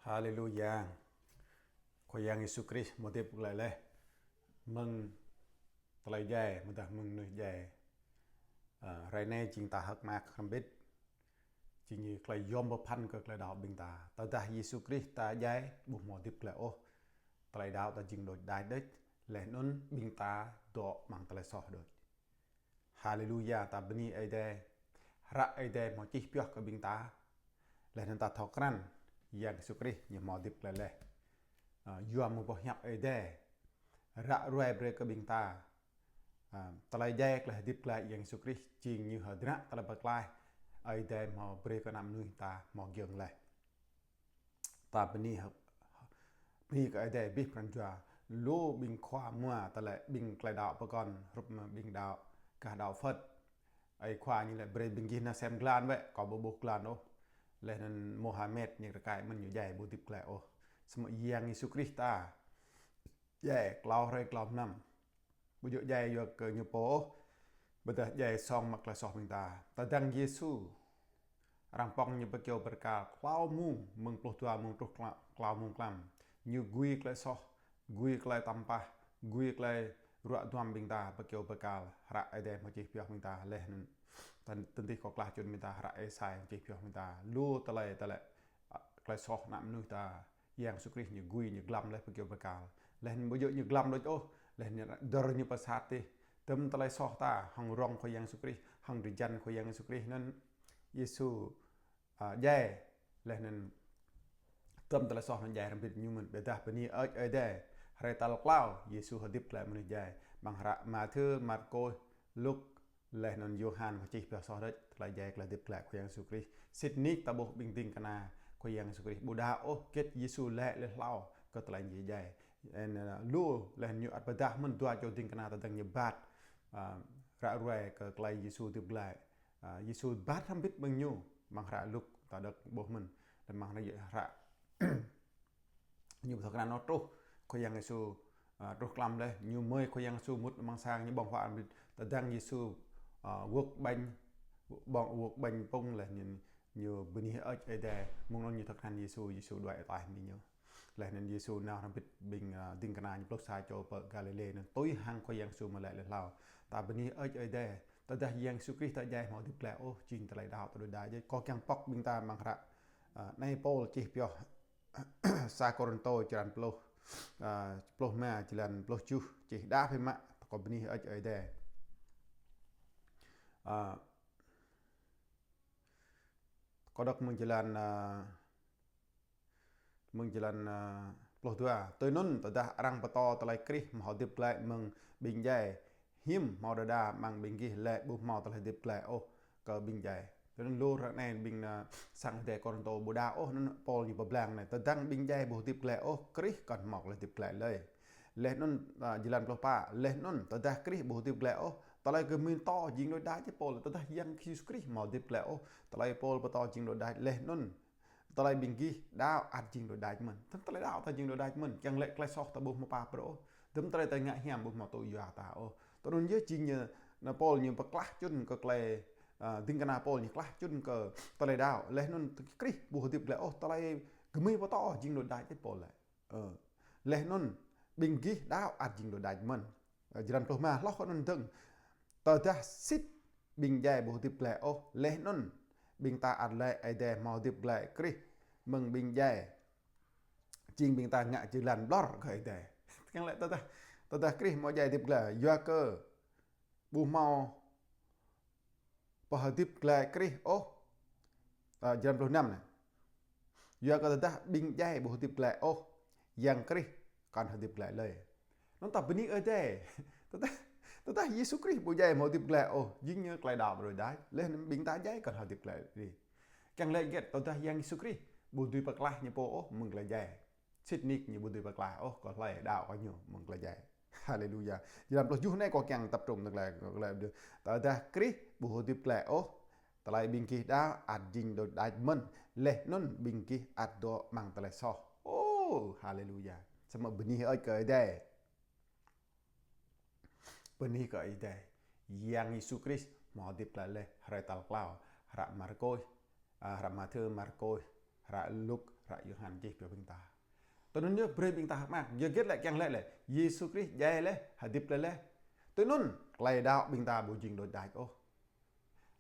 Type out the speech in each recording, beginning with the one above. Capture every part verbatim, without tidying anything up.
Haleluya. Khua Yang Yêsu Krist hmâo hơdip glaĭ laih mơ̆ng tơlơi djai, mơ̆ng tơdah mơ̆ng mơnuih djai. Ơ, hrơi anai jing ta hơ̆k mơak hrŏm hơbĭt. Jing ñu tơlơi yom pơphan kơ tơlơi đaŏ ƀing ta. Tơdah Yêsu Krist ta djai, ƀu hmâo hơdip glaĭ ôh. Tơlơi đaŏ ta jing đôč đač đôč, laih anŭn ƀing ta dŏ amăng tơlơi soh đôč. Haleluya, ta bơni Ơi Adai. Hră Ơi Adai hmâo čih pioh kơ ƀing ta. Laih anŭn ta thâo krăn Yang Yêsu Krist ñu hmâo hơdip glaĭ laih. Ơ, yua mơ̆ng boh hiăp Ơi Adai. Ră ruai brơi kơ ƀing ta. Ơ, tơlơi djai tơlơi hơdip glaĭ Yang Yêsu Krist jing ñu hơdră tơlơi pơklaih Ơi Adai hmâo brơi kơ ană mơnuih ta hmâo giŏng laih. Ta bơni hơ-, bơni kơ Ơi Adai abih pran jua. Lu ƀing khua mua tơlơi ƀing tơlơi đaŏ pơkŏn hrup mơ̆ng ƀing đaŏ, gah đaŏ Phật. Ơi khua ñu laĭ brơi ƀing gih nao sem glan wơ̆t, kâo ƀu ƀuh glan ôh. Laih anŭn Mohamed ñu rơkơi mơ̆n ñu djai ƀu hơdip glaĭ ôh. Samơ̆ Yang Yêsu Krist ta djai klâo hrơi klâo mlam. Ƀu djơ̆ djai yua kơ ñu pô ôh, ƀôdah djai song mă tơlơi soh ƀing ta. Tơdang Yêsu arăng pŏng ñu pơ kyâo bơrkal klâo mông, mơ̆ng pluh dua mông truh klâo, klâo mông mlam. Ñu gui tơlơi soh, gui tơlơi tăm pah, gui tơlơi ruă duăm ƀing ta pơ kyâo bơrkal. Hră Ơi Adai hmâo čih pioh ƀing ta laih anŭn. Tơdang tơdih kâo klah čun ƀing ta, hră Êsai čih pioh ƀing ta. Lu tơlơi, tơlơi, ơ, tơlơi soh ană mơnuih ta. Yang Yêsu Krist ñu gui, ñu glăm laih pơ kyâo bơrkal. Laih anŭn ƀu djơ̆ ñu glăm đôč ôh, laih anŭn dơ̆r ñu pơsat tih. Tơm tơlơi soh ta, hăng rŏng Khua Yang Yêsu Krist, hăng drơi jan Khua Yang Yêsu Krist anŭn Yêsu, ơ, djai. Laih anŭn tơm tơlơi soh anŭn djai hrŏm hơbĭt ñu mơ̆n. Ƀôdah bơni Ơi Adai. Hrơi tal klâo, Yêsu hơdip glaĭ mơnuih djai. Amăng hră Mathiơ, Markôs, Luk, laih anŭn Yôhan hmâo čih pioh soh đôč, tơlơi djai tơlơi hơdip glaĭ Khua Yang Yêsu Krist. Sĭt nik ta ƀuh ƀing ding kơna Khua Yang Yêsu Krist ƀu đaŏ ôh, hơget Yêsu laĭ laih hlâo kơ tơlơi ñu djai. Ơ, lu laih ñu ăt pơdah mơ̆n dua čô ding kơna tơdang ñu rơbat, ơ, ră ruai kơ tơlơi Yêsu hơdip glaĭ. Ơ, Yêsu rơbat hrŏm hơbĭt ƀing ñu, amăng hră Luk ta đŏk ƀuh mơ̆n, laih amăng hră ñu ƀu thâo krăn ôh truh Khua Yang Yêsu, ơ, truh mlam laih, ñu mơi Khua Yang Yêsu mŭt amăng sang, ñu ƀơ̆ng huă ƀĭt. Tơdang Yêsu, ơ, wơ̆k ƀañ, ƀơ̆ng wơ̆k ƀañ pŭng laih ñu, ñu bơni hơơč Ơi Adai, mơ̆ng anŭn ñu thâo krăn Yêsu, Yêsu đuaĭ ataih mơ̆ng ñu. Laih anŭn Yêsu nao hrŏm hơbĭt ƀing, ơ, ding kơna ñu pluh sa čô pơ Galilê anŭn tui hăng Khua Yang Yêsu mơ̆ laĭ laih hlâo. Ta bơni hơơč Ơi Adai, tơdah Yang Yêsu Krist ta djai hmâo hơdip glaĭ ôh, jing tơlơi đaŏ ta đôč đač. Kâo kiăng pŏk ƀing ta amăng hră, ơ, anai Pôl čih pioh sa Kôrintô črăn pluh, ơ, pluh rơma, jơlan pluh tơjuh, čih đah biă mă, kâo bơni hơơč Ơi Adai. Ơ, kâo đŏk mơ̆ng jơlan, ơ, mơ̆ng jơlan, ơ, pluh dua. Tui anŭn, tơdah arăng pơtô tơlơi Krist hmâo hơdip glaĭ mơ̆ng ƀing djai, hiư̆m hmâo đơđa amăng ƀing gih lĕ ƀu hmâo tơlơi hơdip glaĭ ôh kơ ƀing djai. Tui anŭn lu ră anai ƀing, ơ, sang Ơi Adai Kôrintô ƀu đaŏ ôh, anŭn Pôl ñu pơblang anai. Tơdang ƀing djai ƀu hơdip glaĭ ôh, Krist kŏn hmâo tơlơi hơdip glaĭ lơi. Laih anŭn, ơ, jơlan pluh pă, laih anŭn, tơdah Krist ƀu hơdip glaĭ ôh, tơlơi gơmơi pơtô jing đôč đač. Pôl, tơdah Yang Yêsu Krist hmâo hơdip glaĭ ôh, tơlơi Pôl pơtô jing đôč đač. Laih anŭn, tơlơi ƀing gih đaŏ ăt jing đôč đač mơ̆n. Tơm tơlơi đaŏ ta jing đôč đač mơ̆n. Kiăng lĕ tơlơi soh ta ƀu hmâo pap brơi ôh. Tơm tơlơi ta ngă hiam ƀu hmâo tŭ yua ta ôh. Tui anŭn yơh jing ñu, anŭn Pôl ñu pơklah čun kơ tơlơi, ơ, ding kơna Pôl ñu klah čun kơ tơlơi đaŏ. Laih anŭn Krist ƀu hơdip glaĭ ôh, tơlơi gơmơi pơtô jing đôč đač, Pôl laĭ. Ơ. Laih anŭn ƀing gih đaŏ ăt jing đôč đač mơ̆n. Ơ, jơlan pluh rơma hloh kơ anŭn dơ̆ng. Tơdah sĭt ƀing djai ƀu hơdip glaĭ ôh, laih anŭn ƀing ta ăt laĭ Ơi Adai hmâo hơdip glaĭ Krist mơ̆ng ƀing djai, jing ƀing ta ngă jơlan ƀlŏr kơ Ơi Adai. Kiăng lĕ tơdah, tơdah Krist hmâo djai hơdip glaĭ, yua kơ ƀu hmâo pơhơdip glaĭ Krist ôh. Ơ, jơlan pluh năm anai. Yua kơ tơdah ƀing djai ƀu hơdip glaĭ ôh, Yang Krist kŏn hơdip glaĭ lơi. Anŭn ta bơni Ơi Adai. Tơdah, tơdah Yêsu Krist ƀu djai hmâo hơdip glaĭ ôh, jing ñu tơlơi đaŏ ta đôč đač. Laih anŭn ƀing ta djai kŏn hơdip glaĭ đôč. Kiăng lĕ hơget, tơdah Yang Yêsu Krist ƀu dưi pơklah ñu pô ôh mơ̆ng tơlơi djai. Sĭt nik ñu ƀu dưi pơklah ôh kơ hlơi đaŏ kơ ñu mơ̆ng tơlơi djai. Haleluya. Jơlan pluh tơjuh anai kâo kiăng tập trung tơlơi, tơlơi, tơdah Krist ƀu hơdip glaĭ ôh, tơlơi ƀing gih đaŏ ăt jing đôč đač mơ̆n, laih anŭn ƀing gih ăt dŏ amăng tơlơi soh. Ô, haleluya. Samơ̆ bơni hơơč kơ Ơi Adai. Bơni kơ Ơi Adai. Yang Yêsu Krist hmâo hơdip glaĭ laih hrơi tal klâo. Hră Markôs, ơ, hră Mathiơ, Markôs, hră Luk, Hră Yôhan čih pioh ƀing ta. Tui anŭn yơh brơi ƀing ta hơ̆k mơak. Yua hơget lĕ kiăng laĭ lĕ Yêsu Krist djai laih, hơdip glaĭ laih. Tui anŭn, tơlơi đaŏ ƀing ta ƀu jing đôč đač ôh.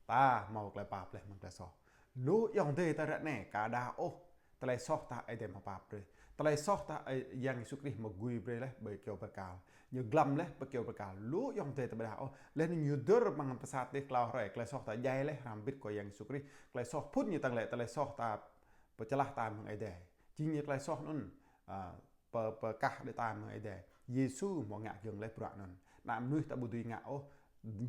Ta hmâo tơlơi pap laih mơ̆ng tơlơi soh. Lu ayŏng adơi ta ră anai ka đaŏ ôh tơlơi soh ta Ơi Adai hmâo pap brơi. Tơlơi soh ta Ơi, Yang Yêsu Krist hmâo gui brơi laih ƀơi kyâo bơrkal. Ñu glăm laih ƀơi kyâo bơrkal. Lu ayŏng adơi ta ƀu đaŏ ôh. Laih anŭn ñu dơ̆r amăng pơsat dêh klâo hrơi. Tơlơi soh ta djai laih hrŏm hơbĭt kơ Yang Yêsu Krist. Tơlơi soh phŭn ñu tăng lĕ tơlơi soh ta pơčơlah ta mơ̆ng Ơi Adai. Jing ñu tơlơi soh anŭn, a, pơ-, pơkah đĭ ta mơ̆ng Ơi Adai. Yêsu hmâo ngă giŏng laih bruă anŭn. Ană mơnuih ta ƀu dưi ngă ôh.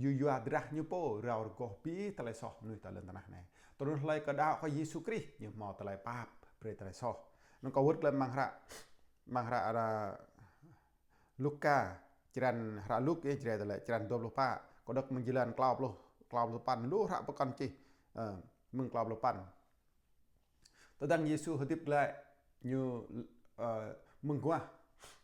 Yua, yua drah ñu pô rao rơgoh abih tơlơi soh mơnuih ta lŏn tơnah anai. Tui anŭn hlơi kơ đaŏ kơ Yêsu Krist, ñu hmâo tơlơi pap brơi tơlơi soh. Anŭn kâo wơ̆t glaĭ amăng hră, amăng hră, a, Luka, črăn hră Luk, ơ, črăn tơlơi, črăn dua pluh pă. Kâo đŏk mơ̆ng jơlan klâo pluh, klâo pluh păn, lu hră pơkŏn čih, ơ, mơ̆ng klâo pluh păn. Tơdang Yêsu hơdip glaĭ, ñu, ơ, mơguah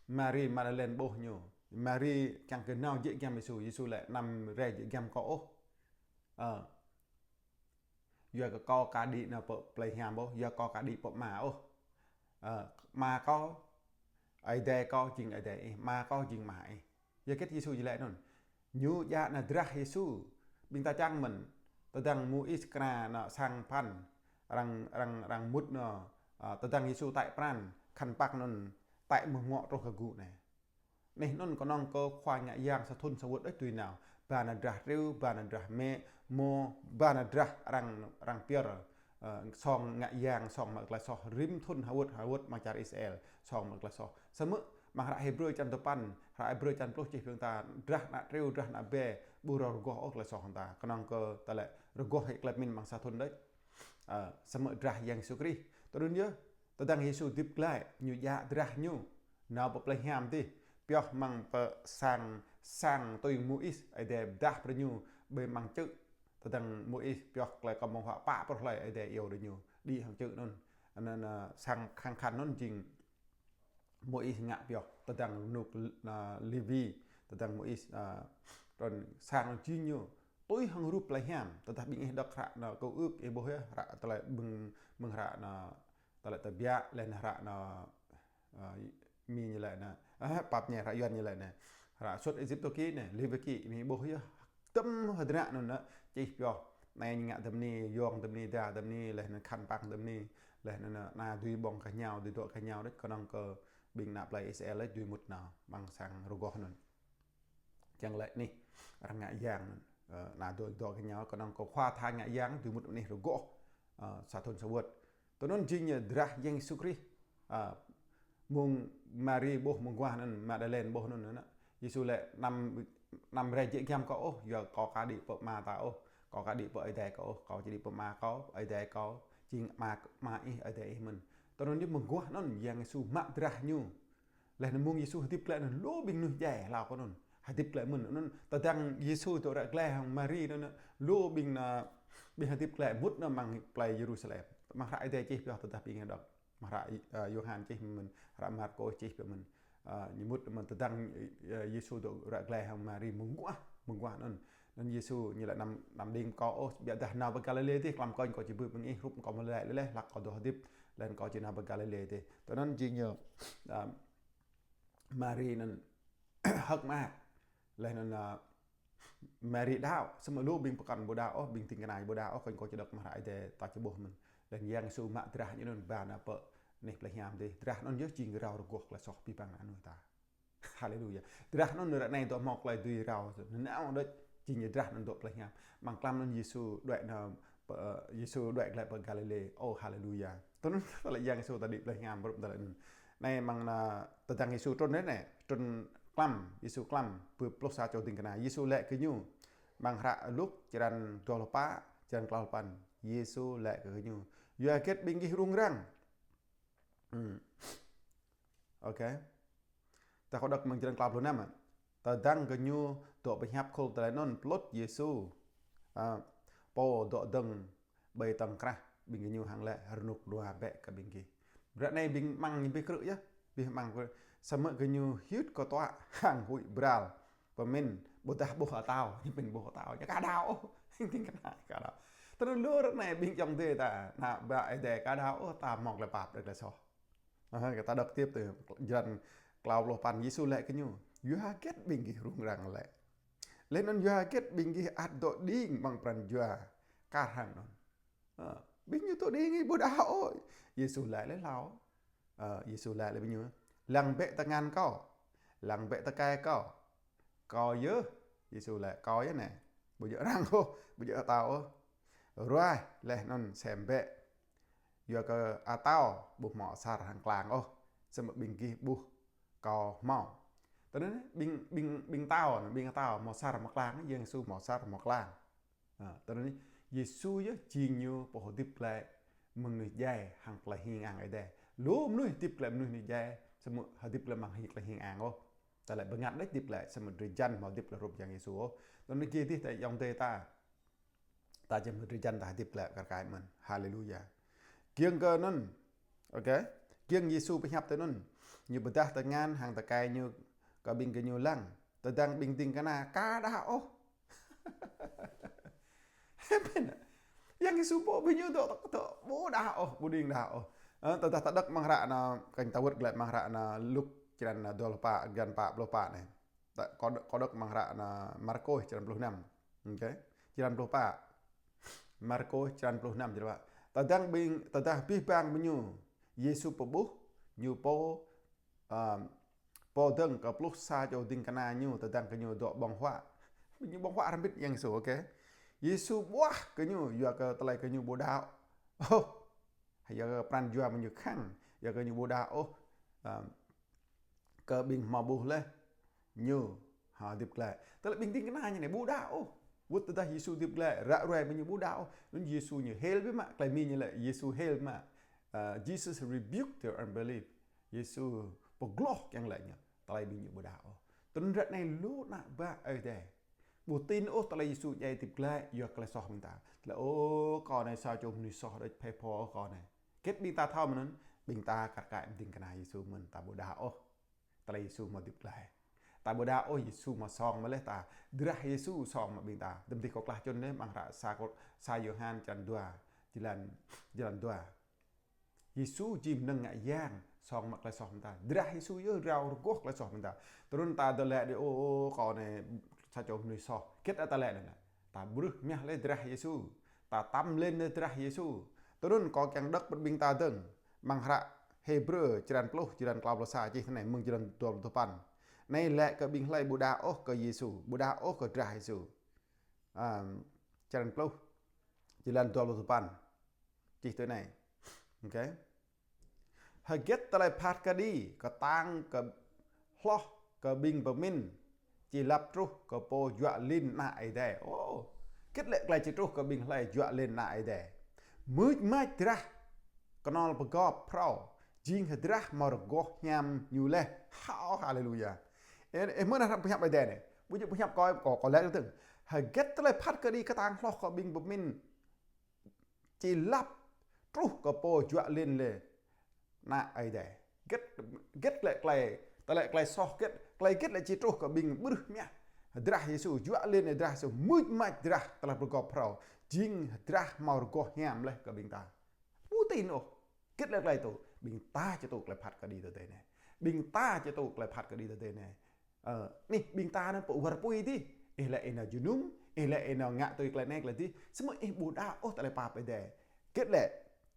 Mari Magdalen ƀuh ñu. Mari kiăng kơ nao jĕ giăm Yêsu, Yêsu laĭ: "Anăm rai jĕ giăm kâo ôh. Ơ, yua kơ kâo ka đĭ nao pơ plei hiam ôh, yua kâo ka đĭ pơ Ama ôh. Ơ, Ama kâo, Ơi Adai kâo jing Ơi Adai ih, Ama kâo jing Ama ih." Yua hơget Yêsu ñu laĭ anŭn? Ñu djă nao drah Yêsu. Ƀing ta čang mơ̆n, tơdang Môis kra nao sang pran, arăng, arăng, arăng mŭt nao, a, tơdang Yêsu taih pran, khăn păng anŭn taih mơ̆ng ngŏ truh kơ gŭ anai. Anih anŭn kơnơ̆ng kơ khua ngă yang sa thŭn sa wơ̆t đôč dưi nao. Ba nao drah triu, ba nao drah mĕ, mô, ba nao drah arăng, arăng pơyơr, ơ, song ngă yang, song mă tơlơi soh, rĭm thŭn ha wơ̆t, ha wơ̆t amăng čar Israel, song mă tơlơi soh. Samơ̆ amăng hră Hêbrơ črăn dua păn, hră Hêbrơ črăn pluh čih pioh ta, drah ană triu, drah ană bê, ƀu rao rơgoh ôh tơlơi soh ta. Kơnơ̆ng kơ ta laĭ rơgoh hĭ tơlơi pơmĭn amăng sa thŭn đôč. Ơ, samơ̆ drah Yang Yêsu Krist. Tui anŭn yơh, tơdang Yêsu hơdip glaĭ, ñu djă drah ñu nao pơ plei hiam dih, pioh amăng pơ sang, sang tui Môis, Ơi Adai pơdah brơi ñu ƀơi amăng čư̆. Tơdang Môis pioh tơlơi kơmông huă pă pluh hlơi Ơi Adai iâu brơi ñu đĭ hăng čư̆ anŭn. Anŭn, ơ, sang khăn khăn anŭn jing Môis ngă pioh, tơdang rơnŭk, ơ, Lêwi, tơdang Môis, ơ, trŭn sang anŭn jing ñu tui hăng rup plei hiam. Tơdah ƀing ih đŏk hră anŭn Cựu Ước, ih ƀuh yơh, hră tơlơi mơ̆ng, mơ̆ng hră anŭn tơlơi Tơbiă, laih anŭn hră anŭn, ơ, Mi ñu laĭ anŭn, ơ, pap ñu, hră Yuan ñu laĭ anŭn, hră Xuất Êjip tơ ki anai, Lêwi ki, Mi ƀuh yơh. Tơm hơdră anŭn anŭn čih pioh. Anai ñu ngă tơm ni, yŏng tơm ni, đa tơm ni, laih anŭn khăn păng tơm ni, laih anŭn anŭn, anai dưi ƀơ̆ng kơ ñu, dưi dŏ kơ ñu đôč, kơnơ̆ng kơ ƀing ană plei Israel đôč dưi mŭt nao amăng sang rơgoh anŭn. Kiăng laĭ anih arăng ngă yang anŭn, ơ, anai dŏ, dŏ kơ ñu, kơnơ̆ng kơ khua tha ngă yang dưi mŭt anih rơgoh, ơ, sa thŭn sa wơ̆t. Tui anŭn jing ñu drah Yang Yêsu Krist. A, mơ̆ng Mari ƀuh mơguah anŭn, Magdalen ƀuh anŭn, anŭn. Yêsu laĭ: "Anăm, anăm rai jĕ giăm kâo ôh, yua kâo ka đĭ pơ Ama ta ôh, kâo ka đĭ pơ Ơi Adai kâo ôh, kâo či đĭ pơ Ama kâo, Ơi Adai kâo jing Ama, Ama ih, Ơi Adai ih mơ̆n." Tui anŭn yơh mơguah anŭn Yang Yêsu mă drah ñu. Laih anŭn mơ̆ng Yêsu hơdip glaĭ anŭn lu ƀing mơnuih djai hlâo kơ anŭn. Hơdip glaĭ mơ̆n anŭn. Tơdang Yêsu dŏ ră glaĭ hăng Mari anŭn, lu ƀing anŭn, ƀing hơdip glaĭ mŭt anŭn amăng plei Yêrusalem. Amăng hră Ơi Adai čih pioh tơdah ƀing ih đŏk. Amăng hră, ơ, Yôhan čih mơ̆n, hră Markôs čih pioh mơ̆n. Ơ, ñu mŭt mơ̆n tơdang, ơ, Yêsu dŏ ră glaĭ hăng Mari mơguah, mơguah anŭn. Anŭn Yêsu ñu laĭ: "Anăm, anăm đing kâo ôh, biă dah nao pơ Galilê dih, tlam kơnh kâo či ƀuh ƀing ih, hrup kâo mơ̆ laĭ laih, hlak kâo dŏ hơdip, laih anŭn kâo či nao pơ Galilê dih." Tui anŭn jing ñu, ơ, Mari anŭn hơ̆k mơak. Laih anŭn, ơ, Mari đaŏ, samơ̆ lu ƀing pơkŏn ƀu đaŏ ôh, ƀing ding kơna ƀu đaŏ ôh, kơnh kâo či đŏk amăng hră Ơi Adai ta či ƀuh mơ̆n. Laih Yang Yêsu mă drah ñu anŭn ba nao pơ anih plei hiam dih. Drah anŭn yơh jing rao rơgoh tơlơi soh abih bang anŭn ta. Haleluya. Drah anŭn ră anai dŏ hmâo tơlơi dưi rao, nanao đôč, jing drah anŭn dŏ plei hiam. Amăng tlam anŭn Yêsu đuaĭ nao pơ, ơ, Yêsu đuaĭ glaĭ pơ Galilê. Ô, haleluya. Tui anŭn tơlơi Yang Yêsu ta đĭ plei hiam, hrup tơlơi anŭn. Anai amăng anŭn tơdang Yêsu trŭn anai, trŭn tlam, Yêsu tlam, pơ pluh sa čô ding kơna. Yêsu laĭ kơ ñu, amăng hră Luk, črăn dua pluh pă, črăn klâo pluh păn. Yêsu laĭ kơ ñu: "Yua hơget ƀing gih rŭng răng?" Hmm. Ôkê. Ta kơ đŏk mơ̆ng črăn klâo pluh năm, a. Tơdang gơñu dŏ pơhiăp khul tơlơi anŭn, pơlŭt Yêsu, a, pô dŏ dơ̆ng ƀơi tŏng krah ƀing gơñu hăng laĭ: "Rơnŭk rơnua bĕ kơ ƀing gih." Ră anai ƀing amăng ñu ƀu krư̆ yơh, ƀing amăng krư̆. Samơ̆ gơñu hyưt kơ tuă hăng huĭ bral. Pơmĭn ƀôdah ƀuh atâo, ñu pơmĭn ƀuh atâo, ñu ka đaŏ ôh. Ding kơna ka đaŏ. Tơl lu ră anai ƀing ayŏng adơi ta, ană bă Ơi Adai ka đaŏ ôh ta mơ̆ng tơlơi pap, tơlơi soh. Ơ, kơ ta đŏk tiếp tui jơlan klâo pluh păn, Yêsu laĭ kơ ñu: Yua hơget ƀing gih rŭng răng lĕ? Laih anŭn yua hơget ƀing gih ăt dŏ đing amăng pran jua kar hăng anŭn? Ơ, ƀing ñu dŏ đing ih ƀu đaŏ ôh. Yêsu laĭ laih hlâo. Ơ, Yêsu laĭ laih ƀing ñu: Lăng bĕ tơngan kâo, lăng bĕ tơkai kâo. Kâo yơh, Yêsu laĭ, kâo yơh anai. Ƀu djơ̆ arăng ôh, ƀu djơ̆ atâo ôh. Ruai laih anŭn sem bĕ. Yua kơ atâo ƀu hmâo asar hăng klang ôh, samơ̆ ƀing gih ƀuh kâo hmâo. Tơl anŭn ƀing, ƀing, ƀing atâo, ƀing atâo hmâo asar hmâo klang, Yang Yêsu hmâo asar hmâo klang. Ơ, tơl anŭn Yêsu yơh jing ñu pô hơdip glaĭ mơ̆ng mơnuih djai hăng tơlơi hing ang Ơi Adai. Lu mơnuih hơdip glaĭ mơnuih mơnuih djai, samơ̆ hơdip glaĭ amăng hing, tơlơi hing ang ôh. Ta lĕ bơngăt đôč hơdip glaĭ, samơ̆ drơi jan hmâo hơdip glaĭ hrup Yang Yêsu ôh. Tơl anŭn gih dih ta ayŏng adơi ta. Ta čang mơ̆ drơi jan ta hơdip glaĭ kar kaĭ mơ̆n. Haleluya. Giŏng kơ anŭn. Ôkê. Giŏng Yêsu pơhiăp tui anŭn. Ñu pơdah tơngan hăng tơkai ñu kơ ƀing gơñu lăng. Tơdang ƀing ding kơna ka đaŏ ôh. Amen. Yang Yêsu pô ƀing ñu dŏ, dŏ, dŏ, ƀu đaŏ ôh, ƀu đing đaŏ ôh. Ơ, tơdah ta đŏk amăng hră anai, kơnh ta wơ̆t glaĭ amăng hră anai Luk črăn anai dua pluh pă, jơlan pă pluh pă anai. Ta, kâo đŏk, kâo đŏk amăng hră anai Markôs črăn pluh năm. Ôkê. Črăn pluh pă. Markôs črăn pluh năm, črăn pă. Tơdang ƀing, tơdah abih bang ƀing ñu Yêsu pơƀuh, ñu pô, ơ, pô dơ̆ng kơ pluh sa čô ding kơna ñu, tơdang gơñu dŏ ƀơ̆ng huă. Ƀing ñu ƀơ̆ng huă hrŏm hơbĭt Yang Yêsu, ôkê. Yêsu ƀuah gơñu, yua kơ tơlơi gơñu ƀu đaŏ ôh. Yua kơ pran jua ƀing ñu khăng, yua kơ ñu ƀu đaŏ ôh. Ơ, kơ ƀing hmâo ƀuh laih ñu hơdip glaĭ. Tơlơi ƀing ding kơna ñu anai ƀu đaŏ ôh. Wơ̆t tơdah Yêsu hơdip glaĭ, ră ruai ƀing ñu ƀu đaŏ ôh. Anŭn Yêsu ñu hil biă mă, tơlơi Mi ñu laĭ Yêsu hil biă mă. Ơ, Jesus rebuked their unbelief. Yêsu pơgloh kiăng laĭ ñu. Tơlơi ƀing ñu ƀu đaŏ ôh. Tơl anŭn ră anai lu ană bă Ơi Adai ƀu tin ôh tơlơi Yêsu djai hơdip glaĭ yua kơ tơlơi soh ƀing ta. Tơlơi, ơ, kâo anai sa čô mơnuih soh đôč, phê pho kâo anai. Hơget ƀing ta thâo mơ̆n anŭn, ƀing ta kar kaĭ ding kơna Yêsu mơ̆n, ta ƀu đaŏ ôh. Tơlơi Yêsu hmâo hơdip glaĭ. Ta ƀu đaŏ ôh Yêsu hmâo song mă laih ta. Drah Yêsu song mă ƀing ta. Tơdah kâo klah čŭn laih amăng hră sa, sa Yôhan črăn dua, jơlan, jơlan dua. Yêsu jing mơnơ̆ng ngă yang song mă tơlơi soh ƀing ta. Drah Yêsu yơh rao rơgoh tơlơi soh ƀing ta. Tơl anŭn ta dŏ laĭ đĭ, ơ, ơ, kâo anai sa čô mơnuih soh. Hơget ta laĭ anŭn. Ta brưh mah laih drah Yêsu. Ta tăm lin laih drah Yêsu. Tơl anŭn kâo kiăng đŏk brơi ƀing ta dơ̆ng amăng hră Hêbrơ črăn pluh, jơlan klâo pluh sa čih tui anai, mơ̆ng jơlan dua pluh tơpăn. Anai laĭ kơ ƀing hlơi ƀu đaŏ ôh kơ Yêsu, ƀu đaŏ ôh kơ drah Yêsu. Ơ, črăn pluh, jơlan dua pluh tơpăn. Čih tui anai. Ôkê. Hơget tơlơi phat kơđi kơtang kơ hloh kơ ƀing pơmĭn či lăp truh kơ pô juă lin Ană Ơi Adai. Ơ, hơget lĕ tơlơi či truh kơ ƀing hlơi juă lin Ană Ơi Adai. Mưč mač drah kơnol pơgop phrâo, jing hơdrah hmâo rơgoh hiam ñu laih. Hao, haleluya. Ơ, ơ, mơ̆n hrăm pơhiăp Ơi Adai anai. Ƀu djơ̆ pơhiăp kâo, kâo, kâo laĭ tơ̆ng. Hơget tơlơi phat kơđi kơtang hloh kơ ƀing pơmĭn či lăp truh kơ pô juă lin lĕ Ană Ơi Adai. Hơget, hơget lĕ tơlơi, tơlơi, tơlơi soh hơget, tơlơi hơget lĕ či truh kơ ƀing brưh mah drah Yêsu, juă lin drah Yêsu, mưč mač drah tơlơi pơgop phrâo, jing drah hmâo rơgoh hiam laih kơ ƀing ta. Ƀu tin ôh. Hơget lĕ tơlơi tŭ, ƀing ta či tŭ tơlơi phat kơđi tơdơi anai. Ƀing ta či tŭ tơlơi phat kơđi tơdơi anai. Ơ, anih ƀing ta anŭn pơ war pui dih. Ih lĕ ih nao jơnum, ih lĕ ih nao ngă tui tơlơi anai tơlơi dih. Samơ̆ ih ƀu đaŏ ôh tơlơi pap Ơi Adai. Hơget lĕ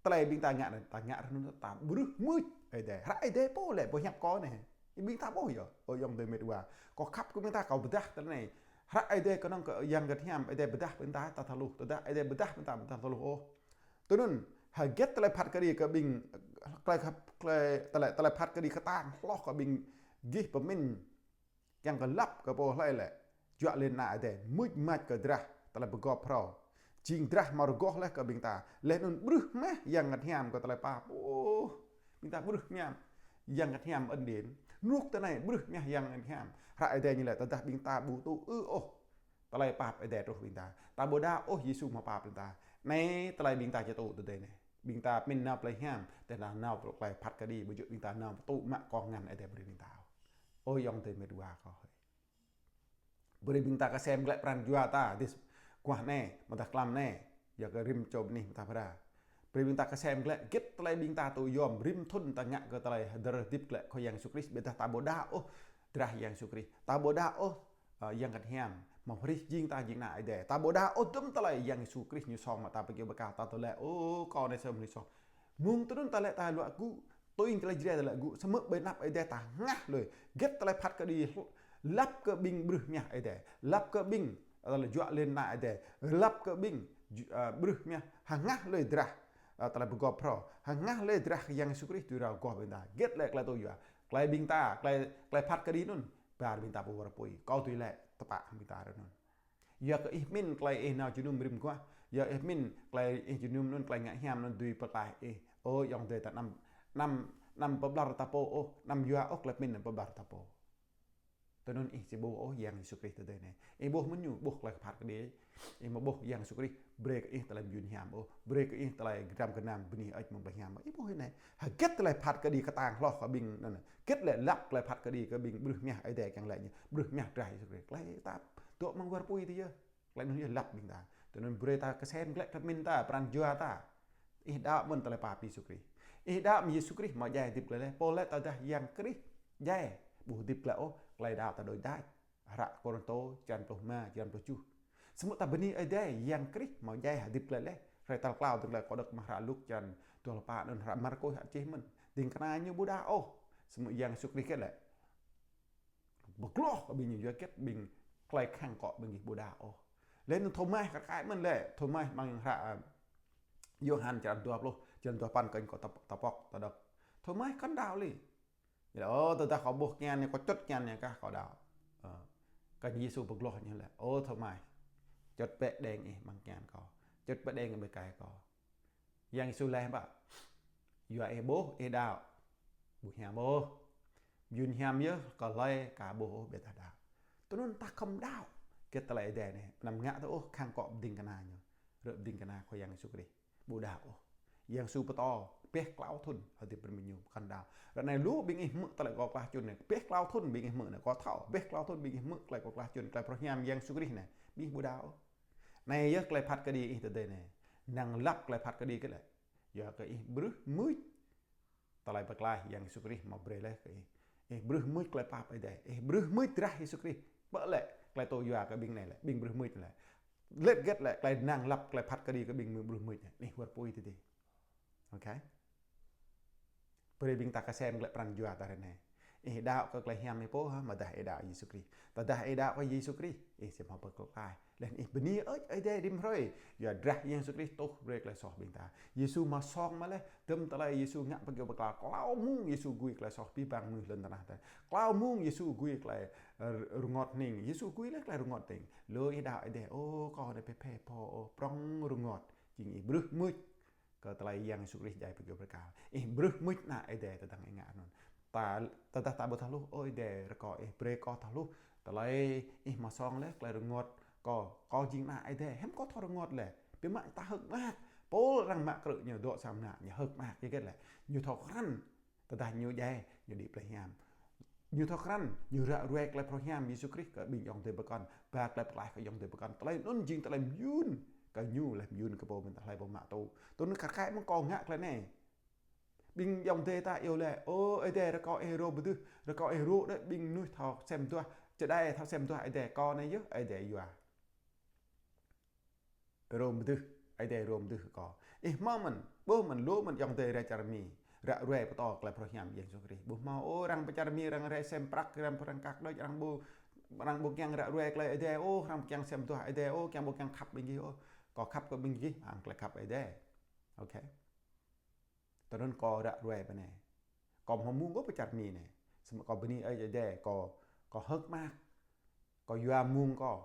tơlơi ƀing ta ngă anŭn, ta ngă anŭn ta brưh mưč Ơi Adai. Hră Ơi Adai pô lĕ pơhiăp kâo anai. Ƀing ta ƀuh yơh, ơ ayŏng adơi met wa. Kâo khăp kơ ƀing ta, kâo pơdah tơlơi anai. Hră Ơi Adai kơnơ̆ng kơ Yang Bơngăt Hiam, Ơi Adai pơdah ƀing ta, ta thâo hluh. Tơdah Ơi Adai pơdah ƀing ta, ta thâo hluh ôh. Tui anŭn, hơget tơlơi phat kơđi kơ ƀing, tơlơi khăp, tơlơi, tơlơi, tơlơi phat kơđi kơtang hloh kơ ƀing gih pơmĭn kiăng kơ lăp kơ pô hlơi lĕ juă lin Ană Ơi Adai, mưč mač kơ drah tơlơi pơgop phrâo. Jing drah hmâo rơgoh laih kơ ƀing ta. Laih anŭn brưh mah Yang Bơngăt Hiam kơ tơlơi pap. Ôh, ƀing ta brưh mah Yang Bơngăt Hiam ân điển. Rơnŭk tơ anai brưh mah Yang Bơngăt Hiam. Hră Ơi Adai ñu laĭ tơdah ƀing ta ƀu tŭ ư ôh tơlơi pap Ơi Adai truh ƀing ta. Ta ƀu đaŏ ôh Yêsu hmâo pap ƀing ta. Anai tơlơi ƀing ta či tŭ tơdơi anai. Ƀing ta pơmĭn nao tơlơi hiam, tơdah nao tơlơi phat kơđi, ƀu djơ̆ ƀing ta nao tŭ mă kông ngăn Ơi Adai brơi ƀing ta. Ơ ayŏng adơi met wa kâo hơi. Brơi ƀing ta kơsem glaĭ pran jua ta, dih guah anai, mơdah tlam anai. Yua kơ rĭm čô bơni ta pơră. Brơi ƀing ta kơsem glaĭ, hơget tơlơi ƀing ta tŭ yom, rĭm thŭn ta ngă kơ tơlơi hơdơr hơdip glaĭ Khua Yang Yêsu Krist, ƀiădah ta ƀu đaŏ ôh drah Yang Yêsu Krist. Ta ƀu đaŏ ôh, ơ, Yang Bơngăt Hiam, mă hrih jing ta jing ană Ơi Adai. Ta ƀu đaŏ ôh dŭm tơlơi Yang Yêsu Krist ñu song mă ta pơkiaŏ bơrkal ta tơlơi, ơ, kâo anai sơm ñu song. Mơ̆ng tui anŭn ta lĕ ta luă gŭ, tui tơlơi Jrai ta luă gŭ, samơ̆ ƀơi anăp Ơi Adai ta hơngah lui. Hơget tơlơi phat kơđi lăp kơ ƀing ƀrưh mơñah Ơi Adai. Lăp kơ ƀing, ơ, tơlơi juă lĕ ană Ơi Adai. Lăp kơ ƀing, ju-, ơ, ƀrưh mơñah hơngah lui drah, ơ, tơlơi pơgop phrâo. Hơngah lui drah Yang Yêsu Krist tui rao goh ƀing ta. Hơget lĕ tơlơi tŭ yua. Tơlơi ƀing ta, tơlơi, tơlơi phat kơđi anŭn. Ba ƀing ta ƀu wơr pui. Kâo tui lĕ tơpă ƀing ta ră anŭn. Yua kơ ih pơmĭn tơlơi ih nao jơnum rĭm mơguah. Yua ih pơmĭn tơlơi ih jơnum anŭn, tơlơi ngă hiam anŭn dưi pơklaih ih. Ơ, ayŏng adơi ta anăm, anăm, anăm pơƀlŏr ta pô ôh, anăm yua ôh tơlơi pơmĭn anăm pơƀlŏr ta pô. Tui anŭn ih či ƀuh ôh Yang Yêsu Krist tơdơi anai. Ih ƀuh mơ̆n ñu, ƀuh tơlơi phat kơđi. Ih mă ƀuh Yang Yêsu Krist brơi kơ ih tơlơi mơyun hiam ôh, brơi kơ ih tơlơi gơnam gơnam bơni hơơč mơ̆ng plei hiam ôh. Ih ƀuh anai. Hơget tơlơi phat kơđi kơtang hloh kơ ƀing anŭn. Hơget lĕ lăp tơlơi phat kơđi kơ ƀing ƀrưh mơñah Ơi Adai kiăng laĭ ñu. Ƀrưh mơñah drah Yêsu Krist. Tơlơi ta dŏ amăng wơr pui tơ yơh. Tơlơi anŭn yơh lăp ƀing ta. Tui anŭn brơi ta kơsem glaĭ tơlơi pơmĭn ta, pran jua ta. Ih đaŏ mơ̆n tơlơi pap Yêsu Krist. Ih đaŏ mơ̆n Yêsu Krist mă djai hơdip glaĭ laih. Pô laĭ tơdah Yang Krist djai ƀu hơdip glaĭ ôh, tơlơi đaŏ ta đôč đač. Hră Kôrintô črăn pluh rơma, črăn pluh tơjuh. Samơ̆ ta bơni Ơi Adai, Yang Krist mă djai hơdip glaĭ laih. Hrơi tal klâo dơ̆ng glaĭ kâo đŏk mơ̆ng hră Luk črăn dua pluh pă anŭn, hră Markôs hă čih mơ̆n. Ding kơna ñu ƀu đaŏ ôh. Samơ̆ Yang Yêsu Krist hơget lĕ? Pơgloh kơ ƀing ñu yua hơget ƀing tơlơi khăng kơ ƀing gih ƀu đaŏ ôh. Lĕ anŭn Thômas kar kaĭ mơ̆n lĕ, Thômas amăng hră, ơ, Yôhan črăn dua pluh, črăn dua păn kơnh kâo ta, ta pŏk, ta đŏk. Thômas kăn đaŏ lĕ. Ñu laĭ, ơ, tơdah kâo ƀuh tơngan ñu, kâo čŭt tơngan ñu kah kâo đaŏ. Ơ, kơnh Yêsu pơgloh ñu laĭ, ơ Thômas, čŭt bĕ đeng ih amăng tơngan kâo. Čŭt bĕ đeng ƀơi kai kâo. Yang Yêsu laĭ ƀă, yua ih ƀuh, ih đaŏ. Ƀu hiam ôh. Mơyun hiam yơh, kơ hlơi ka ƀuh ôh ƀiădah đaŏ. Tui anŭn ta khŏm đaŏ. Hơget tơlơi Ơi Adai anai. Anăm ngă tơ ôh khăng kơ pơding kơna ñu. Rơ̆ pơding kơna Khua Yang Yêsu Krist. Ƀu đaŏ ôh. Yang Yêsu pơtô, ƀĕ klâo thŭn hơdip rĭm ñu kăn đaŏ. Ră anai lu ƀing ih hmư̆ tơlơi kâo klah čun anai. Ƀĕ klâo thŭn ƀing ih hmư̆ anai. Kâo thâo, ƀĕ klâo thŭn ƀing ih hmư̆ tơlơi kâo klah čun, tơlơi pơhiam Yang Yêsu Krist anai. Ƀing ih ƀu đaŏ ôh. Anai yơh tơlơi phat kơđi ih tơdơi anai. Năng lăp tơlơi phat kơđi hơget lĕ? Yua kơ ih ƀrưh mưč tơlơi pơklaih Yang Yêsu Krist mă brơi laih kơ ih. Ih ƀrưh mưč tơlơi pap Ơi Adai. Ih ƀrưh mưč drah Yêsu Krist. Pơ lĕ tơlơi tŭ yua kơ ƀing anai lĕ, ƀing ƀrưh mưč lĕ. Lĕ hơget lĕ tơlơi năng lăp tơlơi phat kơđi kơ ƀing ƀrưh mưč anai. Ih wơr pui tơdơi. Ôkê. Brơi ƀing ta kơsem glaĭ pran jua ta ră anai. Ih đaŏ kơ tơlơi hiam ih pô hă, mơ̆ tơdah ih đaŏ Yêsu Krist? Tơdah ih đaŏ kơ Yêsu Krist, ih či hmâo pơklaih. Laih anŭn ih bơni hơơč Ơi Adai rĭm hrơi. Yua drah Yang Yêsu Krist tuh brơi tơlơi soh ƀing ta. Yêsu mă song mă laih, dơ̆m tơlơi Yêsu ngă pơkiaŏ bơrkal. Klâo mông Yêsu gui tơlơi soh abih bang mơnuih lŏn tơnah ta. Klâo mông Yêsu gui tơlơi, ơ, rơngot hning. Yêsu gui laih tơlơi rơngot hning. Lu ih đaŏ Ơi Adai, ơ, kâo anai phe phe pô, ơ, prŏng rơngot. Jing ih ƀrưh mưč kơ tơlơi Yang Yêsu Krist djai pơkiaŏ bơrkal. Ih ƀrưh mưč ană Ơi Adai tơdang ih ngă anŭn. Ta, tơdah ta ƀu thâo hluh, ơ Ơi Adai, rơkâo ih brơi kâo thâo hluh tơlơi ih mă song laih, tơlơi rơngot kâo, kâo jing ană Ơi Adai, hiư̆m kâo thâo rơngot laih. Biă mă ta hơ̆k mơak. Pôl arăng mă krư̆ ñu dŏ sang mơnă, ñu hơ̆k mơak, yua hơget lĕ? Ñu thâo krăn tơdah ñu djai, ñu đĭ plei hiam. Ñu thâo krăn, ñu ră ruai tơlơi phrâo hiam Yêsu Krist kơ ƀing ayŏng adơi pơkŏn, ba tơlơi pơklaih kơ ayŏng adơi pơkŏn. Tơlơi anŭn jing tơlơi mơyun kơ ñu laih mơyun kơ pô mơ̆n ta hlơi pô mă tŭ. Tui anŭn kar kaĭ mơ̆ng kâo ngă tơlơi anai. Ƀing ayŏng adơi ta iâu laĭ, ơ, Ơi Adai rơkâo ih rô pơdưh, rơkâo ih rô đơi ƀing mơnuih thâo sem duah, čơđai thâo sem duah Ơi Adai, kâo anai yơh Ơi Adai yua. Rô pơdưh, Ơi Adai rô pơdưh kâo. Ih hmâo mơ̆n, ƀuh mơ̆n, lu mơ̆n ayŏng adơi rai čar Mi. Ră ruai pơtô tơlơi phrâo hiam Yang Yêsu Krist. Ƀuh hmâo, ơ, arăng pơ čar Mi, arăng rai sem prăk, arăng pơ arăng kăk đôč, arăng ƀu, arăng ƀu kiăng ră ruai tơlơi Ơi Adai ôh, arăng ƀu kiăng sem duah Ơi Adai ôh, kiăng ƀu kiăng khăp ƀing gih ôh. Kâo khăp kơ ƀing gih, arăng tơlơi khăp Ơi Adai. Ôkê. Tui anŭn kâo ră ruai pơ anai. Kâo ƀu hmâo mông ôh pơ čar Mi anai. Samơ̆ kâo bơni Ơi Adai, kâo, kâo hơ̆k mơak. Kâo yua mông kâo.